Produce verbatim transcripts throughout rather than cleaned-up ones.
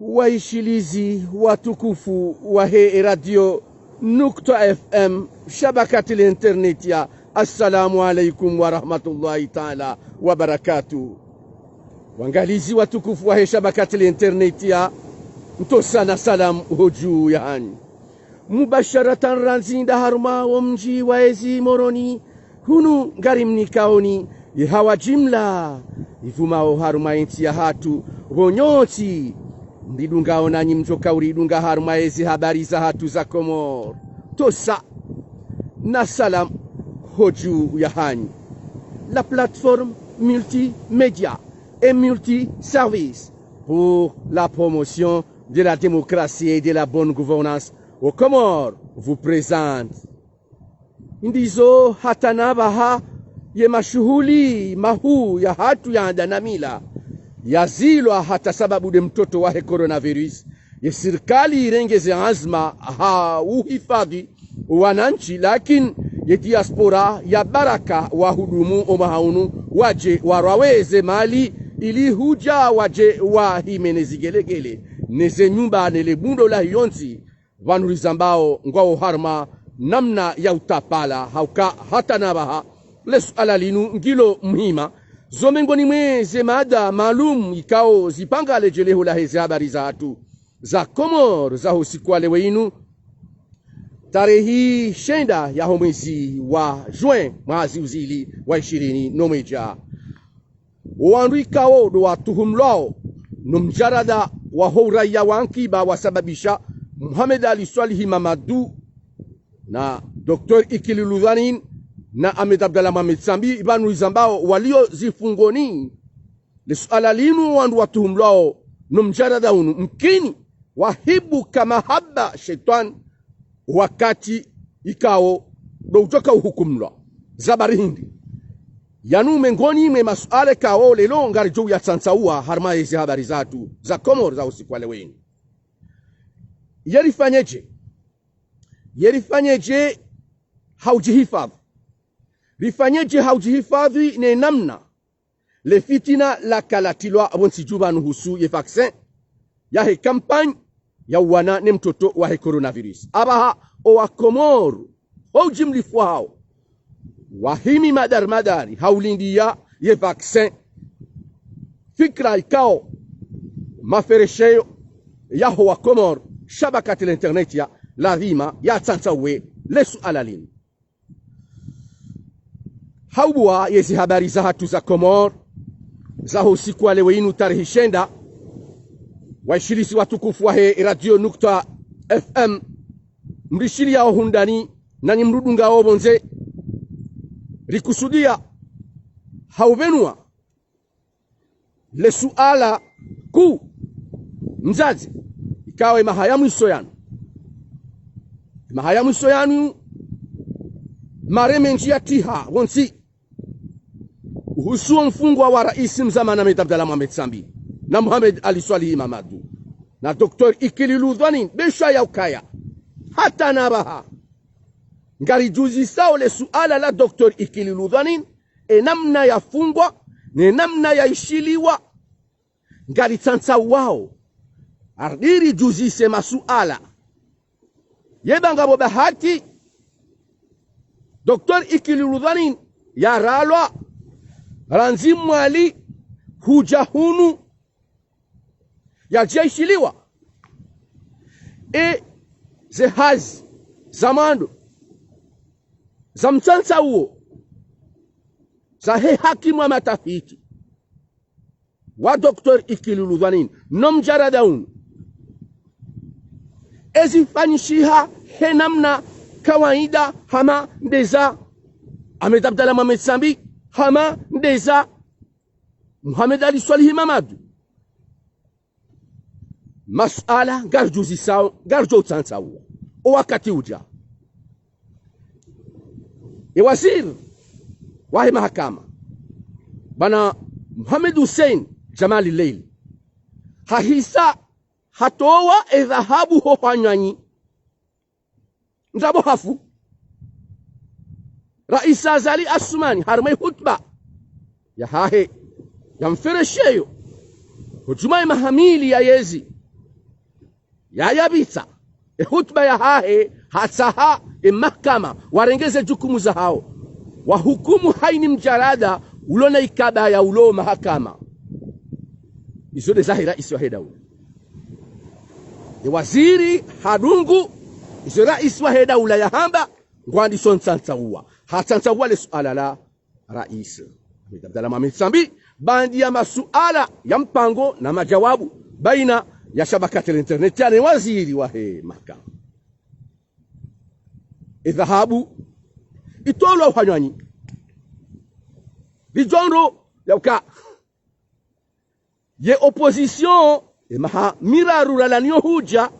Waishilizi watukufu wahe Radio Nukta F M, shabakati la internet ya, assalamu alaikum wa rahmatullahi taala wa barakatuh. Wangalizi watukufu wahe shabakati la internet ya, ntsosa na salam hodju yahanyu. Mubasharatan randzi nda harumwa wo mdji wa ezi Moroni, hunu ngarimnikaoni ye hawa jimla ivumao harumwa yentsi yahatru, pvo nyontsi mridungao nanyi mdjoka uridunga harumwa ezi habari zahatru za Komori. Ntsosa na salam hodju yahanyu. La plateforme multimédia et multiservice pour la promotion de la démocratie et de la bonne gouvernance aux Comores vous présente. Ndizo hata na pvaha ye mashuhuli mahuu yahatru ya anda na mila yazilwa hata sababu nde mtoto wahe coronavirus, ye sirikali irenge ze anzma ha uhifadhwi wanantsi, lakini ye diaspora ya baraka wahudumu omwaha unu wadje warwawe ze mali ili hudja wadje wahime ne zigelegele, ne ze nyumba, ne le bundo lahe yontsi, pvanu rizambao ngwao harumwa namna ya utapala, hauka hata na pvaha le suala linu ngilo muhima. Zo mengoni mwa ze mada maalum ikao zipanga le djeleho lahe ze habari zahatru za Komori za usiku wa leo inu, tarehi shenda yaho mwezi wa juin, mwaha zihwi zili na ishirini no mwedja. Wo wandru ikao ndo watuhumlwao no mdjarada waho uraiya wa nkiba wasababisha Mohamed Ali Swalihi Mamadou na Docteur Ikililou Dhoinine na Ahmed Abdallah Mohamed Sambi, pvanu rizambao walio zifungoni. Le suala linu, wo wandru watuhumlwao no mdjarada unu, mkini wahibuka mahaba shetwani wakati ikao ndo udjoka uhukumlwa. Za bari hindri? Yanu mengoni mwe masuala ikao leo ngaridjo uyatsantsaua harumwa ezi habari zahatru za Komori za usiku wa leo inu. Ye rifanyedje? Ye rifanyedje ha udjihifadhwi? Rifanyedje ha udjihifadhwi ne namna le fitina laka latilwa pvontsi dju pvanu uhusu ye vaccin yahe campagne ya uwana ne mtoto wahe coronavirus? Apvaha owa Komori ho ujimlifu wahao wahimi madari madari ha ulindiya ye vaccin. Fikira ikao maferesheyo yaho wa Komori, shabakati la internet ya, lazima yatsantsaue le suala linu. Ha ubua yezi habari zahatru za Komori za usiku wa leo inu tarehi shenda, waishilizi watukufu wahe Radio Nukta F M, mrishiliyao hundani nanyi mridungao pvondze, rikusudia ha upvenua le suala kuu. Mdzadze, ikao ye maha ya mwiso yanu, ye maha ya mwiso yanu, mare mendji yatsiha pvontsi uhusu wo mfungwa wa raisi mzamani Ahmed Abdallah Mohamed Sambi na Mohamed Ali Swalihi Mamadou na Docteur Ikililou Dhoinine, be sha ya ukaya hata na pvaha ngaridjuzisao le suala la Docteur Ikililou Dhoinine, e namna yafungwa, ne namna yaishiliwa, ngaritsantsaua uwao ardiri ridjuzise masuala. Ye ba ngapvo bahati, Docteur Ikililou Dhoinine yaralwa randzi Mwali hudja hunu yadje yaishiliwa. E ze hazi za mwando za mtsantsauo zahe hakimu wa matafiti wa Docteur Ikililou Dhoinine no mdjarada unu, ezifanyishiha he namna kawaida hama ndeza Ahmed Abdallah Mohamed Sambi, hama ndeza Mohamed Ali Swalihi Mamadou. Masuala ngaridjuzisao, ngaridjo utsantsaua. O wakati udja, e waziri wahe mahakama, bwana Mohamed Hussein Djamali Leili, hahisa hatowa e dhahabu ho hwanyanyi. Ndrabo hafu, raisi Azali Assoumani, harumwa e hutuba yahahe ya mferesheyo, ho djumwa ye maha mili ya yezi, Yayapvitsa, e hutuba yahahe, hatsaha, e mahakama, warenge ze jukumu zahawo. Wahukumu hayina mjarada, ulo na ikabaya ulo mahakama. Izo nde zahe raisi wahe daula. E waziri hadungu, izo raisi wahe daula yahamba, ngwandiso ntsantsa uwa. Hatsantsa uwa le suala la raisi Ahmed Abdallah Mohamed Sambi, baanda ya masuala ya mpango na majawabu, bayina ya shabaka tele internet, yaani waziri wahe mahakama. E dhahabu, itolwa uhanywani. Ridjo ndro ya uka ye opposition, e maha miraru ralawa nayo hudja,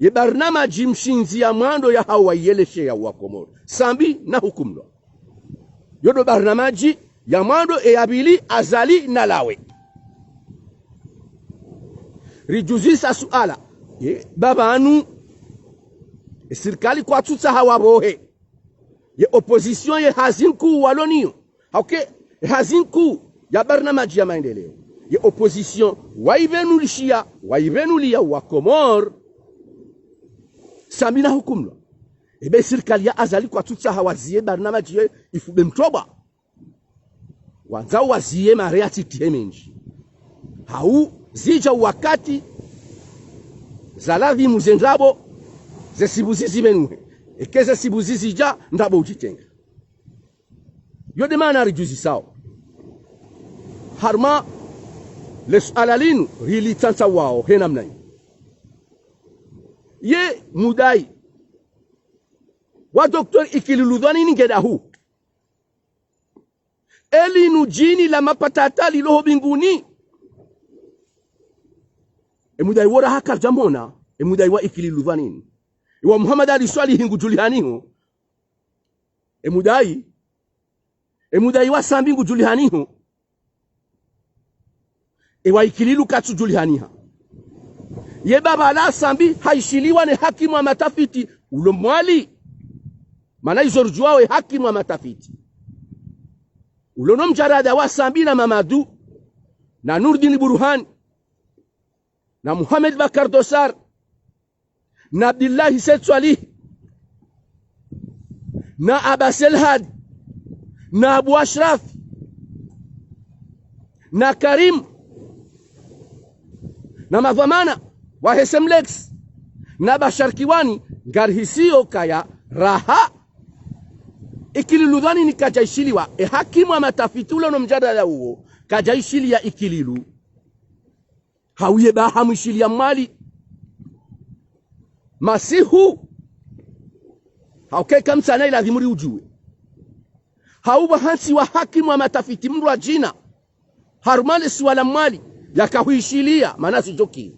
ye barnamaji mshindzi ya mwando yahawo wayeleshe ya Wakomoro. Sambi nahukumlwa. Yo ndo barnamaji ya mwando, e ya pvili Azali nalawe. Ridjuzisa suala. Ye, ba pvanu, e sirikali kwatsutsaha wapvohe. Ye opposition ye hazi nkuu walo nayo. Hauka, ye hazi nkuu ya barnamaji ya maendeleo. Ye opposition, wayipvenulishiya, wayipvenuliya Wakomoro. Sambi nahukumlwa. Ebe sirikali ya Azali kwatsutsaha waziye barnamaji ye ifube mtrobwa. Wandzao waziye mare ya titi he mendji. Hau zidja wakati za lazimu ze ndrabo, ze sibuzi zipvenuhe. Eka ze sibuzi zidja, ndrabo udjitenga. Yo nde maana ridjuzisao. Harumwa le suala linu, rilitsantsa uwao, he namna yi. Ye mudai wa Docteur Ikililu Dhoinine nge dahu. Elinu djini la mapatata lilo ho mbinguni. E mudai wo raha karidja mona, e mudai wa Ikililu Dhoinine. E wa Muhammad Ali Swalihi ngudjulihaniho. E mudai, e mudai wa Sambi ngudjulihaniho. E wa Ikililu katsudjulihaniha. Ye baba la Sambi haishiliwa ne hakimu wa matafiti ulo Mwali. Mana izo ridjuwao e hakimu wa matafiti. Ulo no mjarada wa Sambi na Mamadu, na Nurdin Buruhani, na Muhammad Bakar Dosar, na Abdillahi Said Swalihi, na Abbas El Hadi, na Abu Ashraf, na Karim, na madhwamana wahe Semlex, na Bashar Kiwani, ngarihisiyo ukaya raha Ikililu Dhoinine kadjaishiliwa, e hakimu wa matafiti ulo no mjarada uwo, kadjaishiliya Ikililu. Hau ye ba hamwishiliya Mwali. Masihu. Hauka eka mtsana ilazimu riudjuwe. Hau ba hantsi wa hakimu wa matafiti mndru wa djina. Harumwa le suala Mwali. Yakahuishiliya, mana sidjoki.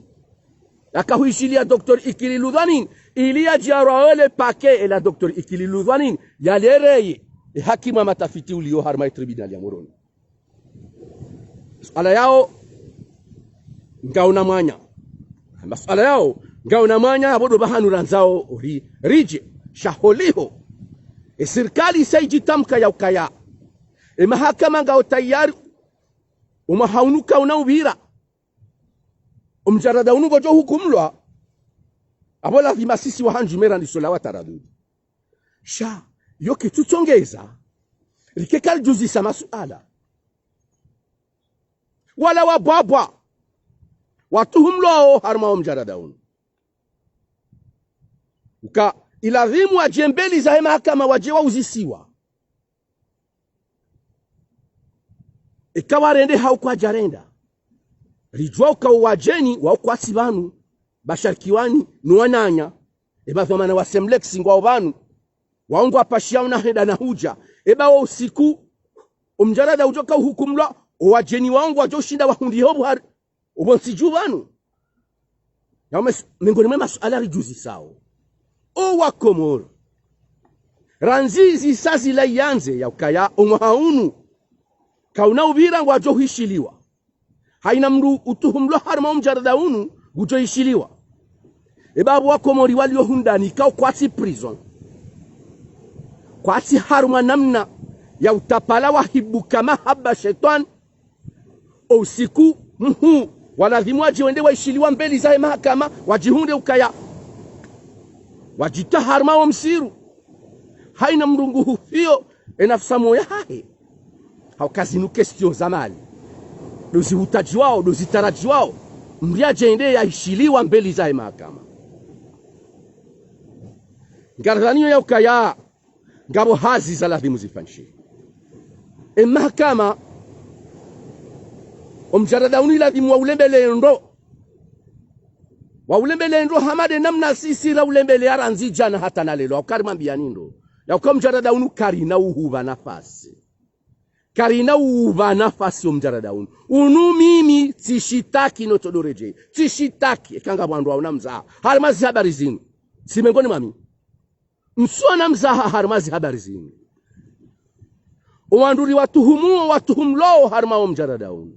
Yakahuishiliya Docteur Ikililu Dhoinine. Ili yadje yarwawe le pake ela Docteur Ikililu Dhoinine. Yalereye. E hakimu wa matafiti uliyo harumwa e tribunal ya Moroni. Masuala yao, ngayina mwanya. Masuala yao, ngayina mwanya, apvo ndo pvahanu randzao ri, ridje, sha holiho. E sirikali isa idjitamka ya ukaya. E mahakama ngayo tayari, o mwaha unu kawuna upvira. O mjarada unu ngodjo hukumlwa, apvo lazima sisi wahandju mera ndiso lawa taradudi. Sha, yo kitsutsongeza, rike karidjuzisa masuala. Wala wabwabwa, watuhumlwao harumwa o mjarada unu. Uka, ilazimu wadje mbeli zahe mahakama wadje wauzisiwa. Eka warende hau kwadjarenda. Ridjuwa uka o wadjeni, wao kwatsi pvanu, Bashar Kiwani, no wananya, e madhwamana wa Semlex ngwao pvanu, wao ngwapashiyao na henda na hudja. Eba wo usiku, o mjarada udjo kauhukumlwa, o wadjeni wao ngwadjo ushinda wahundrihe o buhari, o pvontsi dju pvanu. Ya umes-, mengoni mwe masuala ridjuzisao. O Wakomoro. Randzi zisa zila yandze ya ukaya o mwaha unu. Kawuna upvira ngwadjo huishiliwa. Hayina mndru utuhumlwa harumwa o mjarada unu, ngudjo ishiliwa. Eba apvo Wakomori waliyo hundani ikao kwatsi prison. Kwatsi harumwa namna ya utapala wahibuka mahaba shetwani. O usiku mhuu, Waladhimu wadje wende waishiliwa mbeli zahe mahakama, wadjihundre ukaya wadjitria harumwa wo msiru. Haina mndru nguhufiyo e nafsi moya yahahe. Hauka zinu question za mali ndo zihutajiwao, ndo zitarajiwao. Mndru yadje yende yaishiliwa mbeli zahe mahakama. Ngaridhaniyo ya ukaya ngapvo hazi za ladhimu zifanyishihe. E mahakama, o mjarada unu iladhimu waulembele ndro. Waulembele ndro hama nde namna sisi raulembeleya randzi djana hata na leo. Hauka rimwambiyani ndro ya uka mjarada unu karina uhuva nafasi. Karina uhuva nafasi o mjarada unu. Unu mimi tsishitaki no tsodoredje. Tsishitaki. Eka ngapvo wandru waona mzaha harumwa zi habari zinu, tsi mengoni mwa mi. Ntsuona mzaha harumwa zi habari zinu. O wandru riwatuhumuo, watuhumulwao harumwa wo mjarada unu,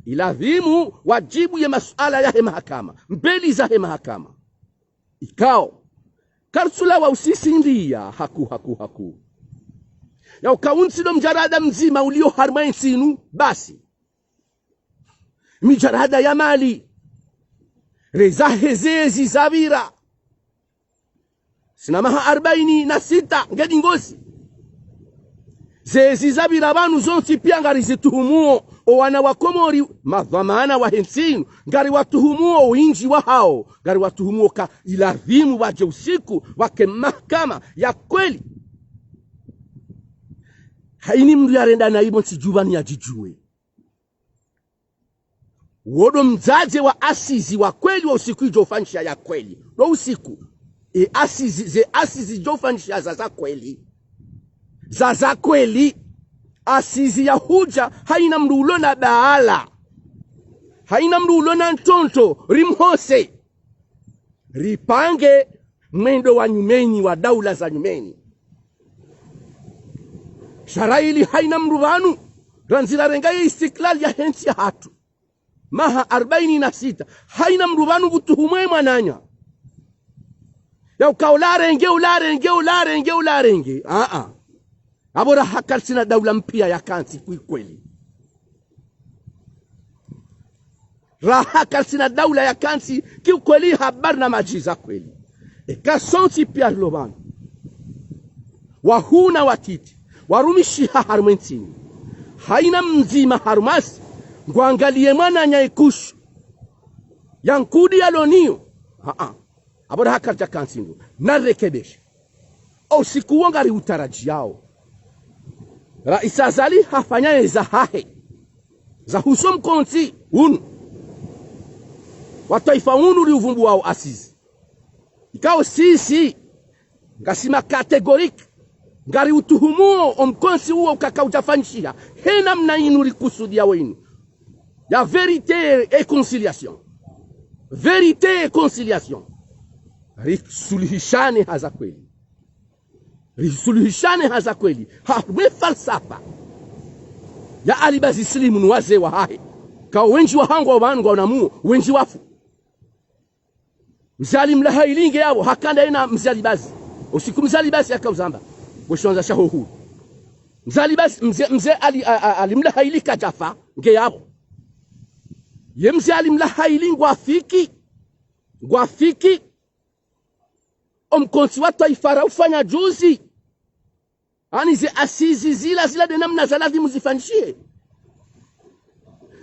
iladhimu wadjibu ye masuala yahe mahakama, mbeli zahe mahakama. Ikao karitsulawa usisi ndiya haku, haku, haku ya uka untsi ndo mjarada mdzima uliyo harumwa entsi inu, basi mijarada ya mali, reza he zezi zapvira. Sina maha arbaini na sita ngedi ngozi. Zezi zapvira pvanu zontsi piya ngarizituhumuo. O wana wa Komori, madhwamana wahe ntsi inu, ngariwatuhumuo windji wahao, ngariwatuhumuo ka iladhimu wadje usiku, wake mahakama ya kweli. Haini mndru yarenda na ipvo ntsi djupvani yadjidjuwe. Wo ndo mdzadze wa asizi wa kweli wa usiku idjo ufanyishiha ya kweli. Ndo usiku. E asizi, ze asizi zidjo ufanyishiha za, za kweli. Za, za kweli. Asizi ya hudja, haina mndru ulo na baala. Haina mndru ulo na ntonto, rimhose. Ripange mwendo wa nyumeni, wa daula za nyumeni. Sha raili haina mndru pvanu, randzi rarenga ye istiklal yahe ntsi yahatru. Maha arbaini na sita, haina mndru pvanu pvutuhumwe mwananya ya uka ularenge, ularenge, ularenge, ularenge. Aa. Apvo raha karitsina daula mpiya yakantsi kiukweli. Raha karitsina daula yakantsi kiukweli ha barnamaji za kweli. Eka sontsi piya rilo pvanu, wahuu na watiti, warumishiha harumwa entsi inu, haina mdzima harumwasi ngwangaliye mwananya ikushu ya nkudi yalo nayo. Aa. Apvo raha karidja kantsi ndro, narekebeshe. O usiku wo ngariutarajiyao. Raisi Azali hafanya ye zahahe. Zahusu o mkontsi unu. Wa twaifa unu riuvumbuwao asizi. Ikao sisi, ngasi ma catégorique. Ngariutuhumuo o mkontsi uwo uka kaudjafanyishiha. He namna inu rikusudiyao inu ya vérité et conciliation. Vérité et conciliation. Risuluhishane ha za kweli. Risuluhishane ha za kweli. Harumwa e falsafa ya Ali Bazi Silimu no wazee wahahe. Ka wendji wahangu wa pvanu ngwaonamuo, wendji wafu. Mze Ali Mlahaili nge yapvo, haka ndaye na Mze Ali Bazi. Usiku Mze Ali Bazi yakauzamba we shiwandza shaho huru. Mze Ali Bazi, Mze, Mze Ali, a, a, Ali Mlahaili kadjafa, nge yapvo. Ye Mze Ali Mlahaili ngwafiki, ngwafiki o mkontsi wa twaifa raufanya juzi. Ani ze asizi zila, zila nde namna za lazimu zifanyishihe.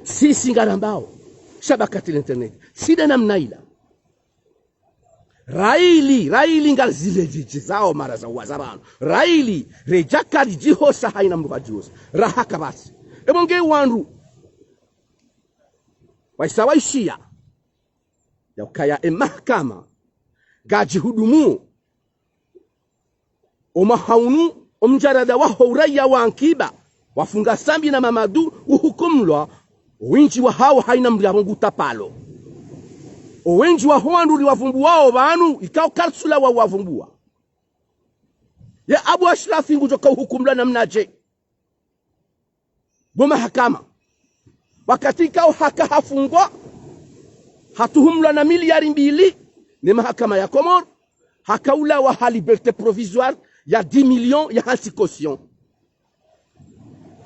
Sisi ngarambao, shabakati la internet, tsi nde namna ila. Raili, raili ngazile djidji zao mara za uwaza pvanu. Raili, redjaka ridjihosa haina mndru kadjihosa. Raha kapvatsi. Epvo nge wandru waisa waishiya ya ukaya e mahakama ngadjihudumuo. O mwaha unu, o mjarada waho uraiya wa ankiba, wafunga Sambi na Mamadu, uhukumulwa, wendji wahao haina mndru yapvo ngutapalo. O wendji waho wandru riwavumbuwao pvanu, ikao karitsulawa uwavumbuwa. Ye Abu Ashrafi ngudjoka uhukumulwa namnadje? Bo mahakama. Wakati ikao haka hafungwa, hatuhumulwa na miliyari mbili, ne mahakama ya Komori, haka ulawa ha liberté provisoire ya dix millions ya hantsi caution.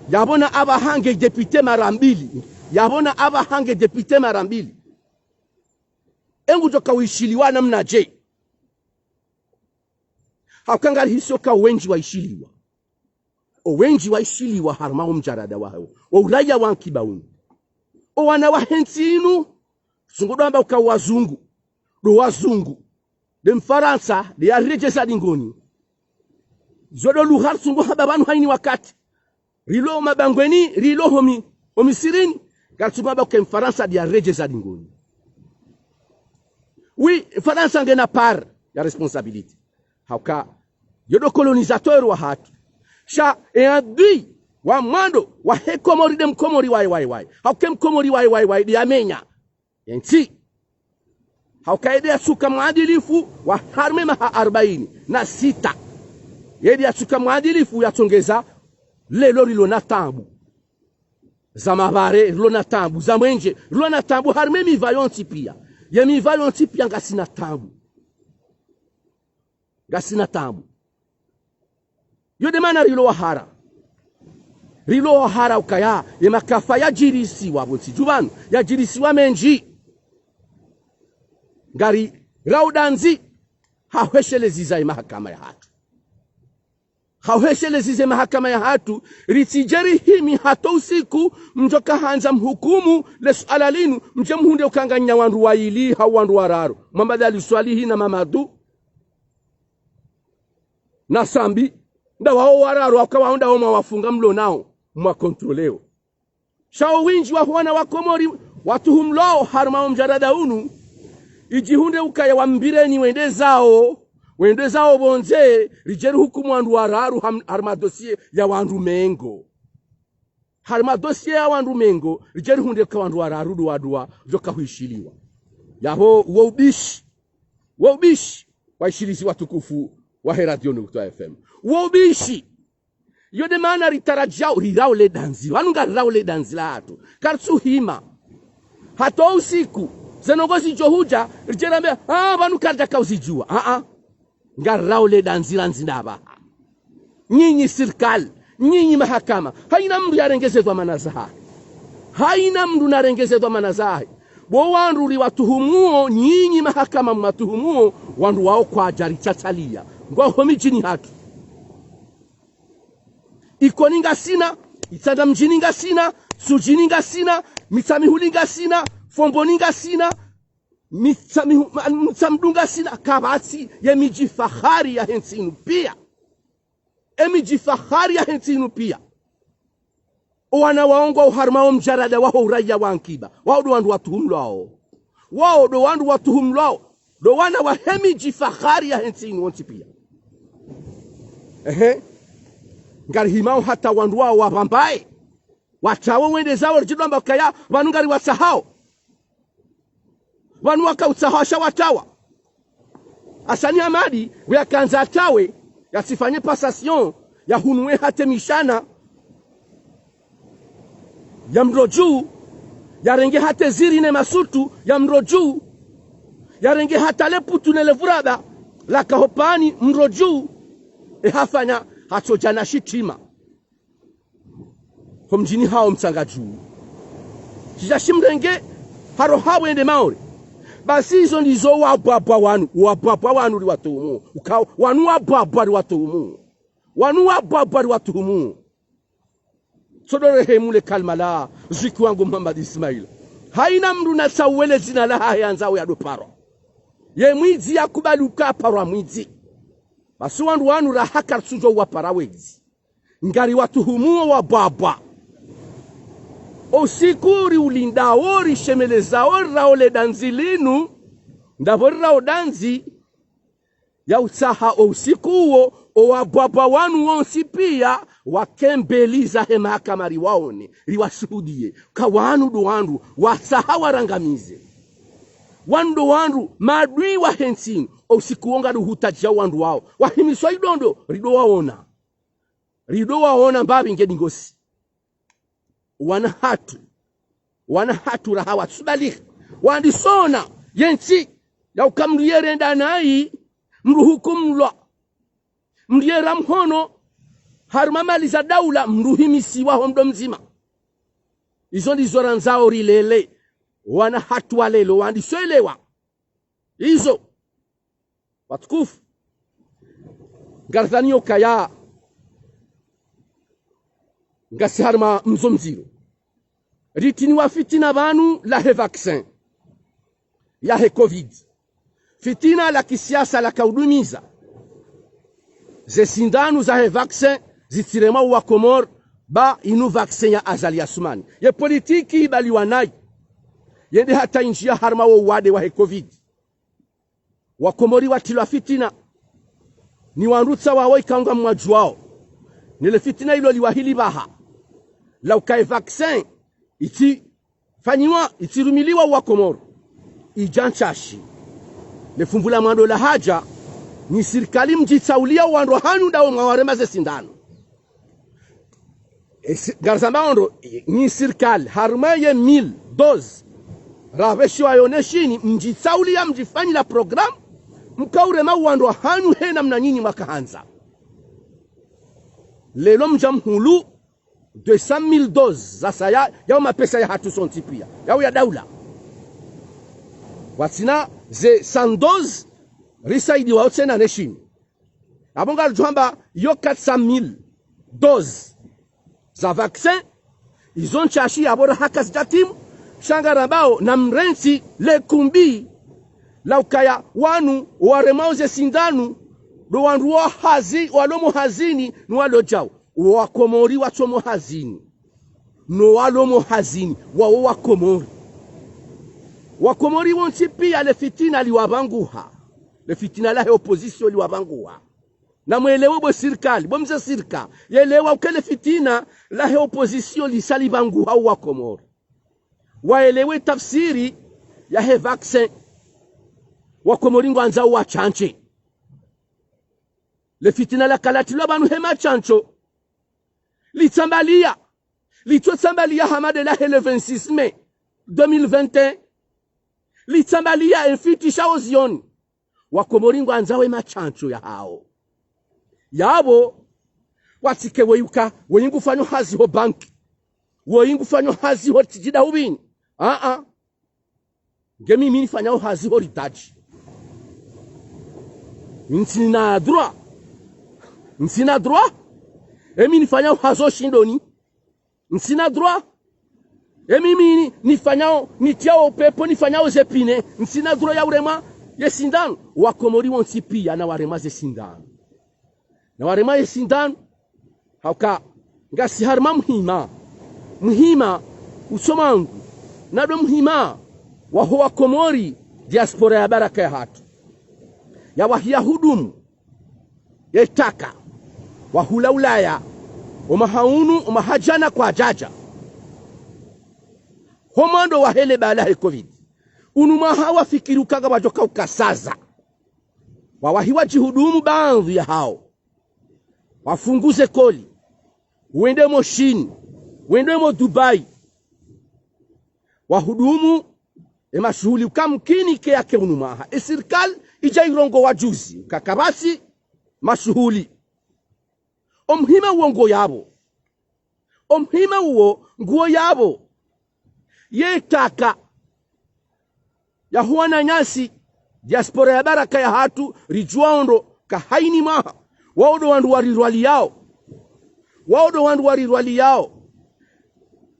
Yapvo na apvaha nge député mara mbili. Yapvo na apvaha nge député mara mbili. Engudjo ka wishiliwa namnadje? Hauka ngarihisio ka wendji waishiliwa. O wendji waishiliwa harumwa o mdjarada wahawo. O uraya wa nkiba unu. O wana wahe ntsi inu, tsungo ndo amba uka wazungu. Ndo wazungu. Nde mfarantsa, nde yaredjeza dingoni. Zo ndo lugha tsungo hamba pvanu hayina wakati. Rilo mabangweni, rilo homi, homisirini, ngaritsungo hamba uka mfarantsa nde yaredjeza dingoni. Oui, mfarantsa ngena part ya responsabilité. Hauka, yo ndo colonisateur wahatru. Sha, e adui, wa mwando, wahe Komori nde mkomori waye, waye, waye. Hauka mkomori waye, waye, waye, nde yamenya. Ye ntsi. Hauka ye nde yatsuka mwadilifu wa harumwa maha arbaini na sita. Ye nde yatsuka mwadilifu yatsongeza leo rilo na taabu. Za mavare, rilo na taabu. Za mwenje, rilo na taabu harumwa miva yontsi pia. Ye miva yontsi pia ngasina taabu. Ngasina taabu. Yo nde mana rilo wahara. Rilo wahara ukaya, ye makafa yadjirisiwa pvontsi dju pvanu, yadjirisiwa mendji. Ngarirao dandzi, ha hwesheleza ye mahakama yahatru. Ha hwesheleza ye mahakama yahatru, ritsidje rihimi hata usiku, mdjo kahandza mhukumu, le suala linu, mdje mhundre uka nganyina wandru wayili, hau wandru wararu. Mohamed Ali Soilihi na Mamadou na Sambi, nda wao wararu, waka wao nda wao mwawafunga mlo nao, mwa contrôleo. Sha o windji wa wana wa Komori, watuhumulwao harumwa o mdjarada unu, idjihundre ukaya wambireni wende zao, wende zao pvondze, ridje rihukumu wandru wararu ham-, harumwa dossier ya wandru mengo. Harumwa dossier ya wandru mengo, ridje rihundre uka wandru wararu ndo wadjo ka hwishiliwa. Yapvo, wo ubishi. Wo ubishi. Waishilizi watukufu wahe Radio Nukta F M. Wo ubishi. Yo nde mana ritaradjao, rirao le dandzi. Pvanu ngarirao le dandzi lahatru. Karitsuhima. Hata usiku. Ze ndrongoo zidjo hudja, ridje rambe, ah, pvanu karidjaka uzidjuwa. Ah, ah. Ngarirao le dandzi la ndzi ndapvaha. Nyinyi sirikali, nyinyi mahakama, hayina mndru yarenge ze dhwamana zahahe. Hayina mndru narenge ze dhwamana zahahe. Bo wandru riwatuhumuo, nyinyi mahakama mwatuhumuo, wandru wao kwadja ritsatsalia. Ngwao ho midjini hatru. Ikoni ngasina, Itsandra mdjini ngasina, Sudjini ngasina, Mitsamihuli ngasina, Fomboni ngasina, Mitsa mihu-, ma-, Mitsamdu ngasina, kapvatsi ye midji fahari yahe ntsi inu pia. Ye midji fahari yahe ntsi inu pia. O wana wao ngwao harumwa o mdjarada waho uraya wa nkiba. Wao ndo wandru watuhumulwao. Wao ndo wandru watuhumulwao. Ndo wana wahe midji fahari yahe ntsi inu wontsi pia. Ehe. Ngarihimao hata wandru wao wapvambaye. Watrawe wende zao ridjidjo amba ukaya, pvanu ngariwatsahao. Pvanu waka utsahao sha watrawa. Hassani Hamadi, we yakandza yatrawe, yatsifanye passation, yahunuwe hata mishana, ya mdro dju, yarenge hata ziri ne masutu, ya mdro dju, yarenge hata le putu ne le vuraba, laka ho pvani, mdro dju, e hafanya, hatsodja na shitrima. Ho mdjini hawo Mtsangadju. Shidja shimrenge, haro hawende Maore. Basi izo ndizo wabwabwa wanu, wabwabwa wanu riwatuhumu. Ukao, wanu wabwabwa riwatuhumu. Wanu wabwabwa riwatuhumu. Tsodo rehemu le kalima la, zwiki wangu Muhammad Ismail. Hayina mndru natsauwe le dzina lahahe yandzao yadopara. Ye mwidzi yakubali uka aparwa mwidzi. Basi wandru wanu raha karitsudjo wapara wedzi. Ngariwatuhumuo wabwabwa. O usiku riulindao, rishemelezao, rirao le dandzi linu, ndapvo rirao dandzi, ya utsaha o usiku uwo, o wabwabwa wanu wontsi pia, wakembeliza he mahakama riwaone, riwashuhudiye. Ka wanu ndo wandru, watsaha warangamize. Wanu ndo wandru, maadui wahe ntsi inu, o usiku wo ngarihutajia wandru wao. Wahimiswa idondo, rido waona. Rido waona mbapvi ngeni ngosi. Wana hatru. Wana hatru raha watsubaliha. Wandisona ye ntsi ya uka mndru yerenda nayi, mndru hukumulwa. Mndru yera mhono, harumwa mali za daula, mndru himisiwa ho mdo mdzima. Izo ndizo randzao rilele wana hatru wa leo, wandise elewa. Izo. Watukufu. Ngaridhaniyo ukaya ngasi harumwa mzo mdziro. Ritriniwa fitina pvanu lahe vaccin yahe covid. Fitina la kisiasa laka udumiza. Ze sindanu zahe vaccin zitsiremwa wa Komori, ba inu vaccin ya Azali Assoumani. Ye politiki ibaliwa nayi yende hata indjiya harumwa wo uwade wahe covid. Wa Komori watrilwa fitina. Ni wandru tsa wawo ikao ngamwadjuwao. Nele fitina ilo liwahili pvaha. La ukaya ye vaccin itsifanyiwa, itsirumiliwa wa Komori, idja ntsashi. Ne fumvu la mwando la hadja, nyi sirikali mdjitsauliya wandru hanyu ndawo mwawarema ze sindanu. Esi-, ngarizambao ndo, nyi sirikali, harumwa ye mille doses rapveshiwa yo ne Shini, mdjitsauliya, mdjifanyila programme, mkaurema wandru hanyu he namna nyinyi mwakahandza. Leo mdja mhulu deux cent mille doses zasaya, yawo mapesa yahatru sontsi piya, yawo ya daula. Watsina ze cent doses risaidiwao tsena ne Shini. Apvo ngaridjo hamba yo quatre cent mille doses za vaccin, izo ntsashi yapvo raha kazidja timu, sha ngarambao namrentsi le kumbi la ukaya wanu waremwao ze sindanu, ndo wandru wa hazi, walomo hazini, ni walodjao. Wa Komori watsomo hazini. No walomo hazini, wawo wa Komori. Wa Komori wontsi piya le fitina liwapvanguha. Le fitina lahe opposition liwapvanguha. Namwelewe bo sirikali, bo mze sirika, yelewa ukaya le fitina lahe opposition lisa lipvanguha wa Komori. Waelewe tafsiri yahe vaccin. Wa Komori ngwandzao watsantse. Le fitina laka latrilwa pvanu he matsantso. Litsambaliya. Litsotsambaliya hama de lahe le vingt-six mai deux mille vingt et un. Litsambaliya emfiti sha ozioni. Wa Komori ngwandzao ye matsantso yahawo. Yapvo, watsike weyi uka, weyi ngufanyo hazi ho banki. Weyi ngufanyo hazi ho tijida hubini. Aa. Nge mimi nifanyao hazi ho Ridadi. Ntsina droit. Ntsina droit. Emi nifanyao hazi ho Shindoni. Ntsina droit. Emi mimi ni, nifanyao, nitriyao pepo, nifanyao ze pine. Ntsina droit ya urema ye sindanu. Wa Komori wontsi piya nawarema ze sindanu. Nawarema ye sindanu. Hauka ngasi harumwa muhima. Muhima, usomangu, nado muhima waho wa Komori, diaspora ya baraka yahatru. Yawahi yahudumu ye taka, wahula Ulaya, omwaha unu, omwaha djana kwadjadja. Ho mwando wahe le bala he covid. Unu mwaha wafikiri uka ngapvadjo kauka saza. Wawahi wadjihudumu baadhwi yahawo. Wafungu ze koli. Wende mo Shini. Wende mo Dubai. Wahudumu emashuhuli uka mkini ke yake unu mwaha. Esirikali idja irongowa juzi uka kapvatsi mashuhuli. Omuhima uwo nguwo yapvo. Omuhima uwo nguwo yapvo. Ye taka yaho wananyasi, diaspora ya baraka yahatru, ridjuwao ndo ka hayina mwaha. Wawo ndo wandru warirwaliyao. Wawo ndo wandru warirwaliyao.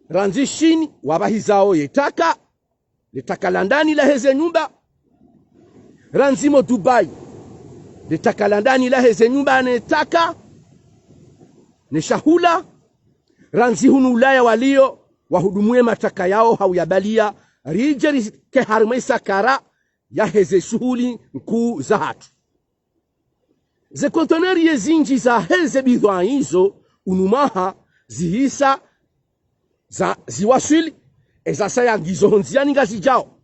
Randzi Shini, wapvahizao ye taka. Le taka la ndani lahe ze nyumba. Randzi mo Dubai. Le taka la ndani lahe ze nyumba ne taka. Ne shahula. Randzi hunu Ulaya waliyo, wahudumu ye mataka yawo hauyabaliya, ridje rike harumwa ye sakara yahe ze shuhuli nkuu zahatru. Ze kontoneri ye zindji zahe ze bidhwaa izo, unu mwaha zihisa za, ziwaswili, eza saya ngizo ho ndziyani ngazidjao.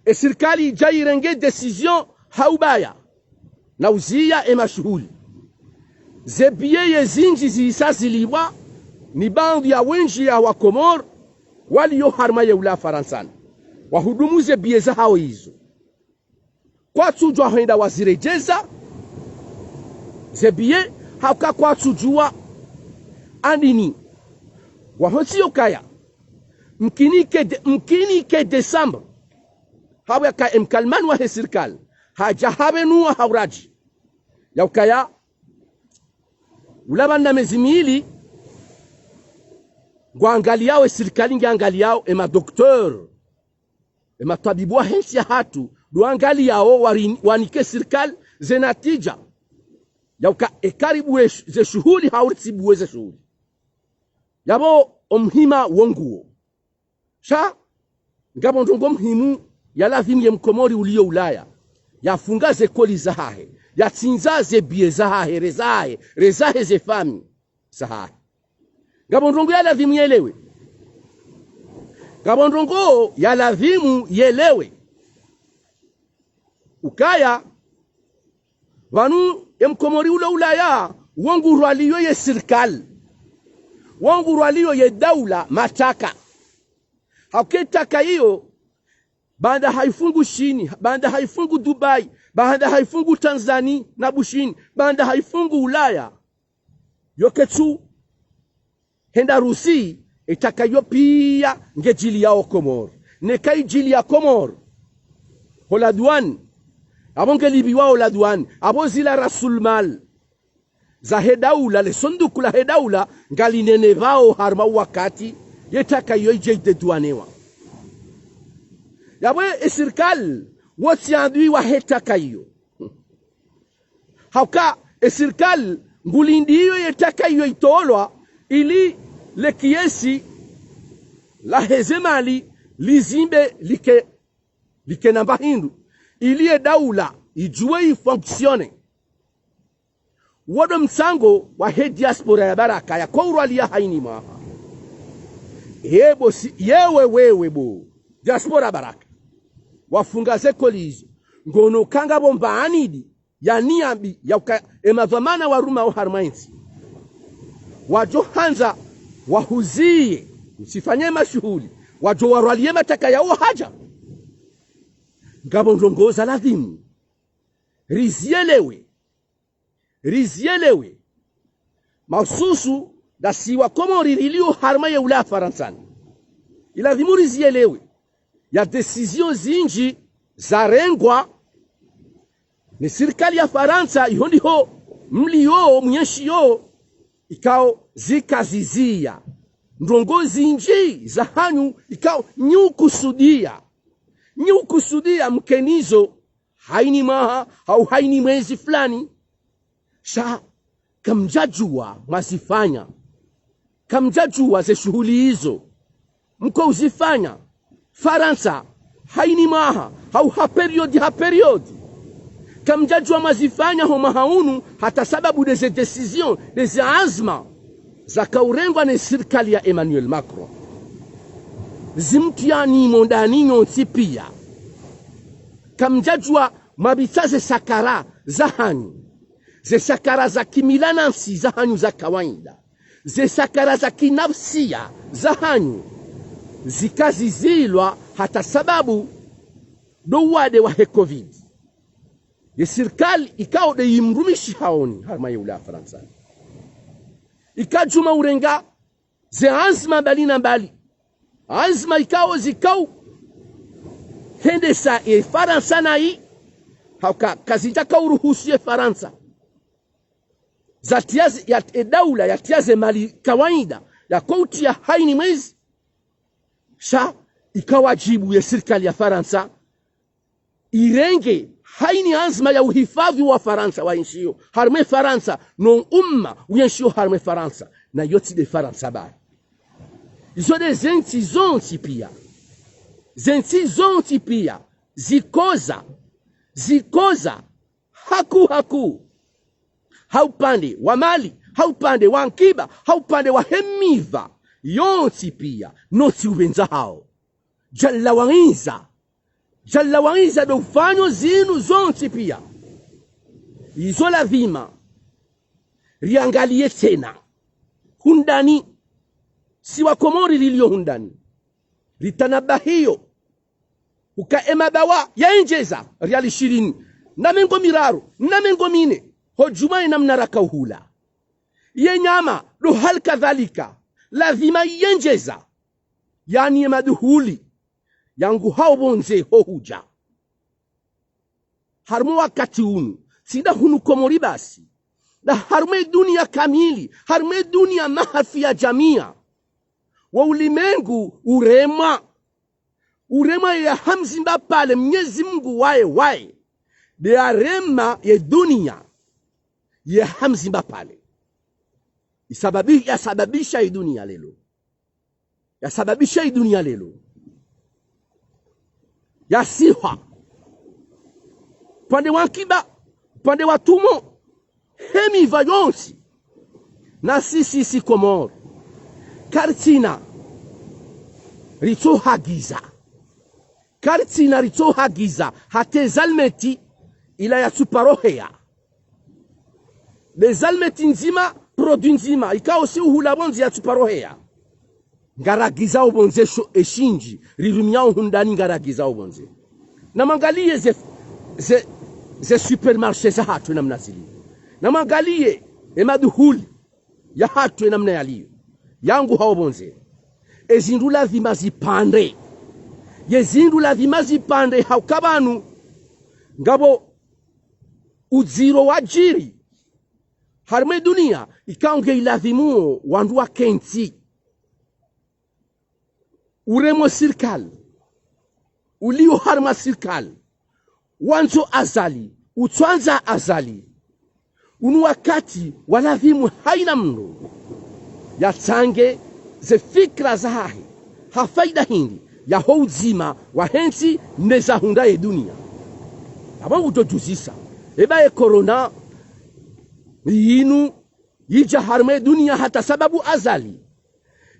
Esirikali idja irenge décision ha ubaya na uziya emashuhuli. Ze biye ye zindji zihisa zilipvwa ni baadhwi ya wendji ya wa Komori waliyo harumwa ye ula Farantsani. Wahudumu ze biye zahawo izo. Kwatsudjuwa hwenda waziredjeza ze biye, hauka kwatsudjuwa andini. Waho ntsi yo kaya mkinike de-, mkinike Desambre. Hawe yaka emkalimani wahe sirikali hadja hapvenua ha uradji ya ukaya ula pvanu na mezi mili ngwangaliyao, esirikali ngiangaliyao, emadoktori, ematwabibu wahe ntsi yahatru ndo wangaliyao, wari-, wanike sirikali ze natija ya uka ekaribu ze shuhuli hau ritsibuwe ze shuhuli. Yapvo omuhima wo nguwo. Sha ngapvo ndrongoo muhimu ya lazimu ye mkomori uliyo Ulaya yafunga ze koli zahahe, yatsindza ze biye zahahe, re zahahe, re zahe ze famiyi zahahe. Ngapvo ndrongoo ya lazimu yelewe. Ngapvo ndrongoo ya lazimu yelewe. Ukaya pvanu ye mkomori ulo Ulaya, wo ngurwaliyo ye sirikali, wo ngurwaliyo ye daula mataka. Hauka etaka iyo, baanda haifungu Shini, baanda haifungu Dubai, baanda haifungu Tanzania na Bushini, baanda haifungu Ulaya, yo ketsu henda Rusi, etaka iyo piya ngedjiliyao Komori. Neka idjiliya Komori, ho la douane, apvo ngelipviwao la douane, apvo zila rasul mal zahe daula, le sanduku lahe daula, ngalinenepvao harumwa wakati yetaka iyo idje idedouanewa. Yapvo esirikali wo tsi adui wahe taka iyo. Hauka esirikali ngulindiyo yetaka iyo itolwa, ili le kiyesi lahe ze mali lizimbe like, like namba hindru, ili ye daula idjuwe ifonctionne. Wo ndo mtsango wahe diaspora ya baraka yako urwaliya hayina mwaha. Yebo si, yewe wewe bo diaspora baraka, wafunga ze koli izo, ngono kanga bo mbaanidi ya niyabi ya uka emadhwamana warumao harumwa entsi wadjo handza wahuziye, msifanye mashuhuli, wadjo warwaliye mataka yawo hadja. Ngapvo ndrongoo za lazimu riziyelewe, riziyelewe. Mahususu ndasi wa Komori riliyo harumwa ye Ulaya Farantsani, ilazimu riziyelewe ya décision zindji zarengwa ni sirikali ya Farantsa, iho ndiho mliyo mwenshio, ikao zikaziziya ndrongoo zindji zahanyu, ikao nyi ukusudiya, nyi ukusudiya mkenizo hayina mwaha hau hayina mwezi fulani. Sha kamdjadjuwa mwazifanya, kamdjadjuwa ze shuhuli izo mko uzifanya Farantsa hayina mwaha hau ha période ha période. Kamdjadjuwa mwazifanya ho mwaha unu hata sababu de ze décision, de ze anzma zaka urengwa ne sirikali ya Emmanuel Macron, zimtiyani mo ndani nyontsi piya. Kamdjadjuwa mwabitsa ze sakara zahanyu, ze sakara za kimila na nafsi zahanyu za kawaida, ze sakara za kinafsiya zahanyu, zikazizilwa hata sababu ndo uwade wahe covid. Ye sirikali ikao de yimrumishi haoni harumwa ye Ulaya Farantsani, ikadjuma urenga ze anzma mbali na mbali, anzma ikao zikao hendesa ye Farantsa nayi, hauka kazidjaka uruhusu ye Farantsa zatiya ze, ya, e daula yatiya ze mali kawaida yako utiya hayina mwezi. Sha ika wadjibu ye sirikali ya Farantsa irenge hayina anzma ya uhifadhwi wa Farantsa waenshio harumwa Farantsa, no umma uenshio harumwa Farantsa, na yo tsi de Farantsa bahi. Izo de zentsi zontsi piya, zentsi zontsi piya zikoza, zikoza haku haku, ha upande wa mali, ha upande wa nkiba, ha upande wa hemiva yontsi piya, no tsi upvendza hawo. Jalla wa Izza, Jalla wa Izza ndo ufanyo zinu zontsi piya. Izo lazima riangaliye tsena hundani, si wa Komori liliyo hundani, ritanabahiyo uka emabawa yaendjeza riali shirini na mengo miraru na mengo mine ho djumwa ye namna raka uhula. Ye nyama ndo hali kadhalika lazima yendjeza. Yaani ye maduhuli yangu hao pvondze ho hudja. Harumwa wakati unu, tsi nda hunu Komori basi, nda harumwa dunia kamili, harumwa dunia mahafi ya djamia. Wo ulimengu uremwa, uremwa ya ha mzimba pvale Mnyezi Mungu waye waye. Nde yarema ye dunia ya ha mzimba pvale. Isababi-, yasababisha ye dunia leo. Yasababisha ye dunia leo. Yasihwa. Upande wa nkiba, upande wa tumo, he miva yontsi. Na sisi si Komori. Karitsina ritsohagiza. Karitsina ritsohagiza hata ze almeti ila ya tsuparoheya. Nde ze almeti ndzima, produit ndzima, ikao si uhula pvondze ya tsuparoheya. Ngaragizao pvondze sho eshindji, rirumiao hundani ngaragizao pvondze. Namwangaliye ze, ze, ze supermarché za hatru namna zili. Namwangaliye e maduhuli ya hatru namna yaliyo. Yangu hao pvondze. Ezindru lazima zipvande. Ye zindru lazima zipvande hauka pvanu ngapvo udziro wadjiri harumwa dunia, ikao nge ilazimuo wandru wakentsi. Uremwa sirikali, ulio harumwa sirikali, wandzo Azali, utswandza Azali. Unu wakati walazimu haina mndru yatsange ze fikira zahahe ha faida hindri ya ho udzima wahe ntsi ne za hundra ye dunia. Apvo ngudjo djuzisa, eba ye corona yinu yidja harumwa dunia hata sababu Azali.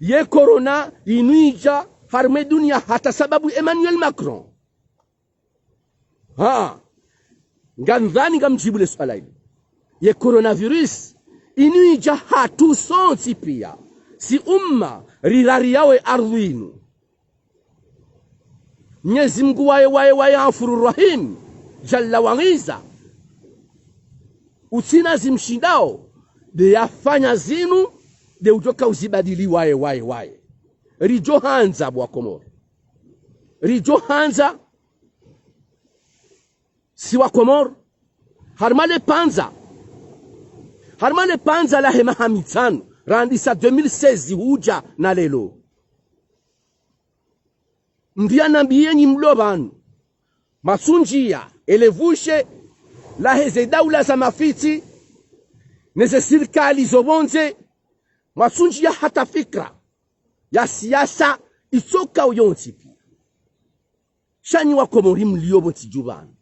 Ye corona yinu yidja harumwa dunia hata sababu Emmanuel Macron. Ha, ngamdhani ngamdjibu le suala hili. Ye coronavirus yinu yidja hatru sontsi pia, si umma rirariao ye ardhwi yinu. Mnyezi Mungu waye, waye, waye Ghafuru Rahim, Jalla wa Azza, utsina zimshindao, nde yafanya zinu, nde udjoka uzibadili waye, waye, waye. Ridjo handza bo wa Komori. Ridjo handza si wa Komori. Harumwa le pvandza. Harumwa le pvandza lahe maha mitsanu, randisa deux mille seize hudja na leo. Mbiya nambiye nyi mlo pvanu. Mwasundjiya, ele vushe lahe ze daula za mafitsi, ne ze sirikali zo pvondze, mwasundjiya hata fikira ya siasa itsoka uyontsi pia. Sha nyi wa Komori mlio pvo ntsi dju pvanu,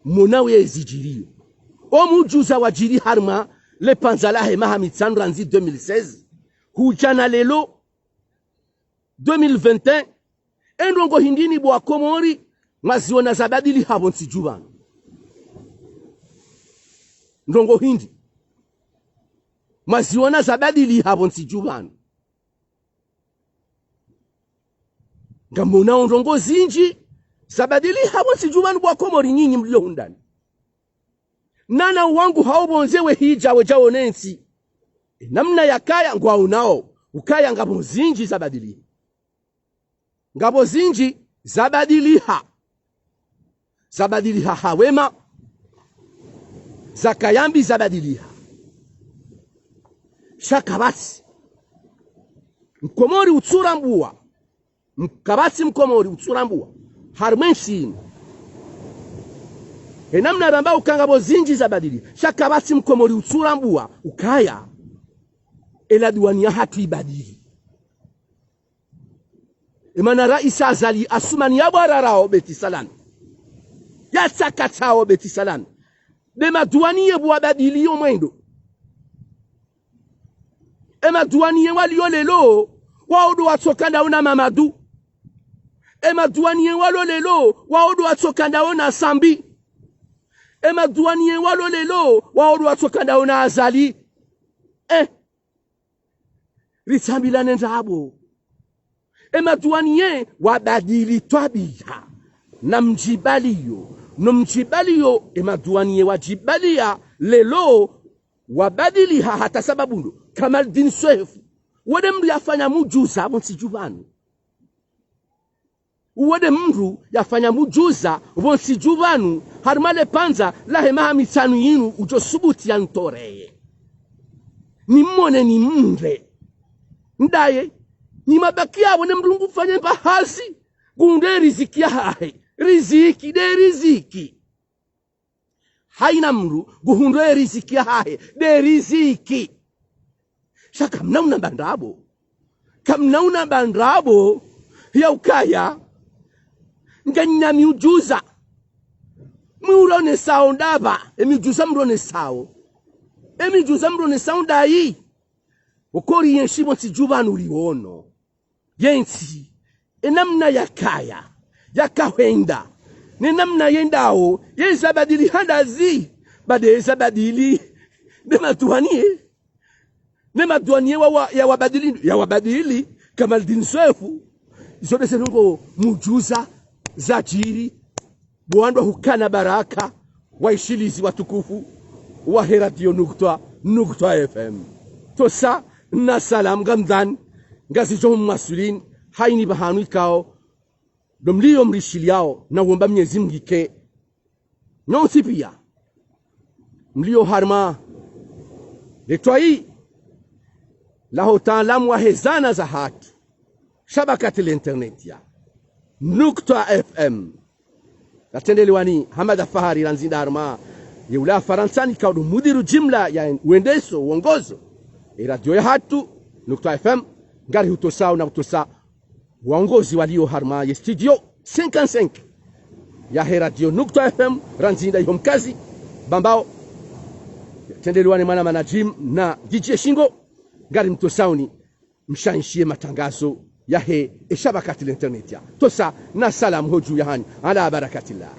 mwona we zidjiriyo. O mdjuza wadjiri harumwa le pvandza lahe maha mitsanu randzi deux mille seize, hudja na leo, deux mille vingt et un, e ndrongo hindri nyi bo wa Komori mwaziona zabadiliha pvo ntsi dju pvanu? Ndrongo hindri mwaziona zabadiliha pvo ntsi dju pvanu? Ngamwonao ndrongo zindji zabadiliha pvo ntsi dju pvanu bo wa Komori nyinyi mlio hundani. Nana wangu hao pvondze we hidja we djao ne ntsi. E namna yakaya ngwaonao ukaya ngapvo zindji zabadiliha. Ngapvo zindji zabadiliha. Zabadiliha ha wema, zakaya mbi zabadiliha. Sha kapvatsi Mkomori utsurambuwa. M-, kapvatsi Mkomori utsurambuwa harumwa entsi inu. E namna ramba uka ngapvo zindji zabadiliha. Sha kapvatsi Mkomori utsurambuwa ukaya e la duwani ya hatru ibadili. Emana Raisi Azali Assoumani yabwararao Beit Salam, yatsakatsao Beit Salam, nde maduwaniye pvo wabadiliyo mwendo. E maduwaniye walio leo, wao ndo watsoka ndawo na Mamadou. E maduwaniye walio leo, wao ndo watsoka ndawo na Sambi. E maduwaniye walio leo, wao ndo watsoka ndawo na Azali. Eh, ritsambilane ndrabo. E maduwaniye wabadili twabiya. Na mdjibaliyo, no mdjibaliyo, e maduwaniye wadjibaliya leo wabadiliha hata sababu ndo Kamaldine Souef, wo nde mndru yafanya mdjuza pvo ntsi dju pvanu. Uwo nde mndru yafanya mdjuza pvontsi dju pvanu, harumwa le pvandza lahe maha mitsanu yinu udjo subuti yantoreye. Nimone nimre. Ndaye, ni mabaki yapvo ne mndru ngufanye mba hazi, nguhundre riziki yahahe. Riziki, nde riziki. Haina mndru nguhundro ye riziki yahahe, nde riziki. Sha kamna unamba ndrabo. Kamna unamba ndrabo, ya ukaya, nganyina miudjuza. Mwiuronesao ndapvi, emidjuza mronesao. Emidjuza mronesao ndayi. Ukori yenshi pvontsi dju pvanu riono. Yentsi, enamna yakaya, yakahwenda, nenamna yendao, yeza badili handazi, bade yeza badili, ne maduwaniye, ne maduwaniye wa, wa, yawabadili, yawabadili, Kamaldine Sefu, izo nde ze ndrongoo mdjuza, zadjiri, bo wandru hukana baraka, waishilizi watukufu wahe Radio Nukta, Nukta F M. Tosa na salam ngamdhani, ngazidjo mwasulini, haina pvahanu ikao, ndo mlio mrishiliyao, na uomba Mnyezi Mngu ike. Nyontsi piya, mlio harumwa le twai laho utaalamu wahe zana zahatru, shabakati le internet ya Nukta F M. Ratrendelewa ni Hamada Fahari randzi nda harumwa ye ula Farantsani kaudu mudiru jimla ya uendeso, uongozo e radio yahatru, Nukta F M, ngari hutosao na hutosa waongozi walio harumwa ye studio cinquante-cinq yahe radio Nukta F M, randzi nda iho Mkazi, Bambao. Ratrendelewa ni mwana manajim na D J Shingo, ngari mtosaoni mshanshiye matangazo yahe eshabakati le internet ya. Tosa na salam hodju yahanyu, ala barakatillah.